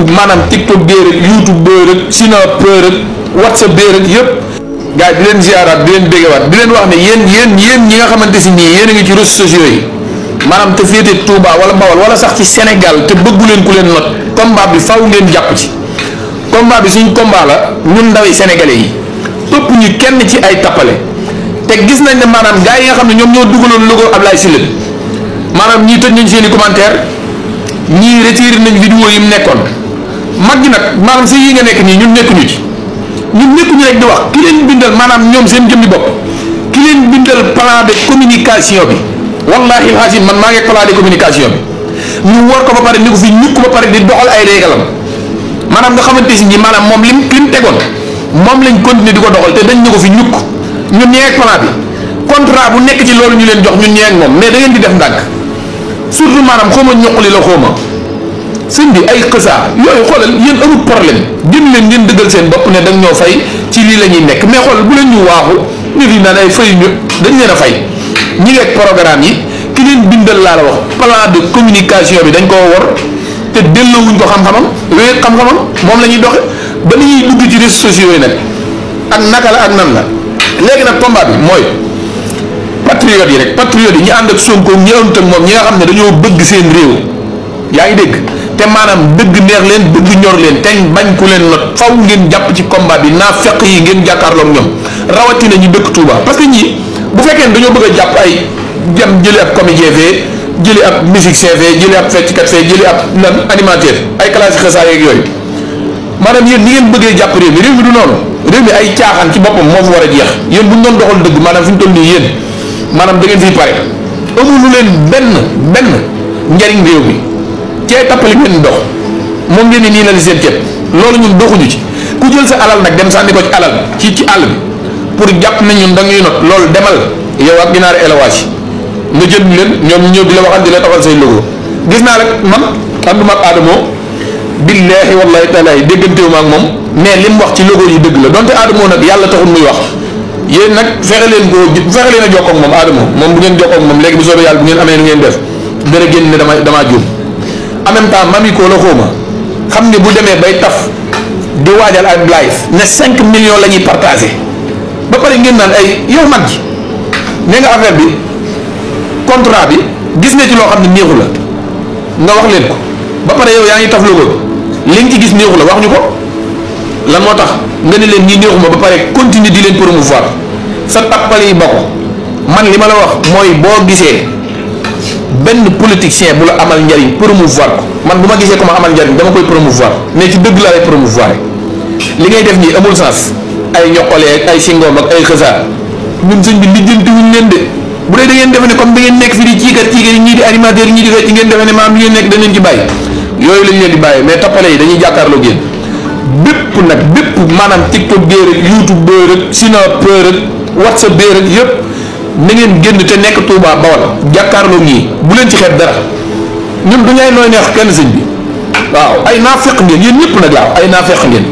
maanaam TikTok bee rek YouTube bee rek Snap rek WhatsApp bee rek yëpp gars yi di leen ziaraat di leen béggewaat di leen wax ne yéen ñi nga xamante si nii yéen a ngi ci réseaux sociaux yi maanaam te féete Touba wala Bawol wala sax ci Sénégal te bëggu leen ku leen not combat bi faw ngeen jàpp ci combat bi suñ combat la ñun ndawi sénégalais yi topp ñu kenn ci ay tappale te gis nañ ne maanaam gars yi nga xam ne ñoom ñoo dugaloon logo Ablaye Sylla maanaam ñii tëj nañ seen i commentaire ñii retiré nañ vidéo yi mu nekkoon mag gi nag maanaam si yi nga nekk nii ñun nekkuñu ci ñun nekkuñu rek di wax ki leen bindal maanaam ñoom seen jëmmi bopp ki leen bindal plan de communication bi wallahi alhasim man maa ngi plan de communication bi ñu war ko ba pare ni ko fi ñukk ba pare di doxal ay régalam maanaam nga xamante si ñi maanaam moom lim tegoon moom lañ continuer di ko doxal te dañ ñu ko fi ñukk ñun ñee ak plan bi contrat bu nekk ci loolu ñu leen jox ñun ñee ak moom mais da ngeen di def ndànk surtout maanaam xooma ñoqali la xooma sëñ bi ay xësaa yooyu xoolal yéen amul problème gën leen ngeen dëggal seen bopp ne dañ ñoo fay ci lii la ñuy nekk mais xool bu leen ñu waaxu ñu fi naan ay fay ñu dañ leen a fay ñi ngeeg programme yi ki leen bindal laa la wax plan de communication bi dañ koo war te delloowuñ ko xam-xamam wéet xam-xamam moom la ñuy doxe ba ni ñuy dugg ci réseaux sociaux yi nag ak naka la ak nan la léegi nag combat bi mooy patriote yi rek patriote yi ñi ànd ak Sonko ñi ànd ak moom ñi nga xam ne dañoo bëgg seen réew yaa ngi dégg te maanaam dëgg neex leen dëgg ñor leen te bañ ku leen not faw ngeen jàpp ci combat bi naa fekk yi ngeen jàkkaarloog ñoom rawatina ñu dëkk Touba parce que ñii bu fekkee ne dañoo bëgg a jàpp ay jëm jëli ab comédien fee jëli ab musicien fee jëli ab fecckat fee jëli ab lan animateur ay classe xasaa yeeg yooyu maanaam yéen ni ngeen bëggee jàpp réew mi du noonu réew mi ay caaxaan ci boppam moo fi war a jeex yéen bu ñu doon doxal dëgg maanaam fi mu toll nii yéen maanaam da ngeen fiy pare amul lu leen benn njariñ réew mi cee tappali ngeen dox moom ngeen ni nii la li seen ceeb loolu ñun doxuñu ci ku jël sa alal nag dem sànni ko ci alal ci àll bi pour jàpp nañ ñun da ñuy not loolu demal yow ak ginaar élevage nga jël leen ñoom ñëw di la waxal di la taxal say logo gis naa rek man ànduma ak Adamo billahi wallahi taala yi déggantewu ma ak moom mais li mu wax ci logo yi dëgg la donte Adamo nag yàlla taxul muy wax yéen nag fexe leen a jokkoo ak moom Adamo moom bu ngeen jokkoo ak moom léegi bu soobee yàlla bu ngeen amee nu ngeen def dara génn ne damaa juum en même temps mami ko la xooma xam ne bu demee bay taf di waajal ak live ne 5 millions la ñuy partagé ba pare ngeen naan ay yow mag ji ne nga affaire bi contrat bi gis na ci loo xam ne neexu la nga wax leen ko ba pare yow yaa ngi taf logo li nga ci gis neexu la wax ñu ko lan moo tax nga ne leen ñii neexuma ba pare continuer di leen promouvoir sa tappale yi ba ko man li ma la wax mooy boo gisee benn politicien bu la amal njariñ promouvoir ko man bu ma gisee ko ma amal njariñ dama koy promouvoir mais ci dëgg laa lay promouvoir li ngay def nii amul sens ay ñoqalee ay singoom ak ay xësaar ñun sëñ bi lijjanti wuñ leen de bu dee da ngeen defe ne comme da ngeen nekk fi di ciikar yi ñii di animateur yi ñii di fecc ngeen defe ne maam li ngeen nekk dañ leen ci bàyyi yooyu lañ leen di bàyyi mais tappale yi dañuy jàkkaarloo génn bépp maanaam TikTok bee rek YouTube bee rek Snap rek WhatsApp bee rek yëpp na ngeen génn te nekk Touba Bawol jàkkaarloo ñii bu leen ci xeeb dara ñun du ñay nooy neex kenn sëñ bi waaw ay naafeq ngeen yéen ñëpp nag laaw ay naafeq ngeen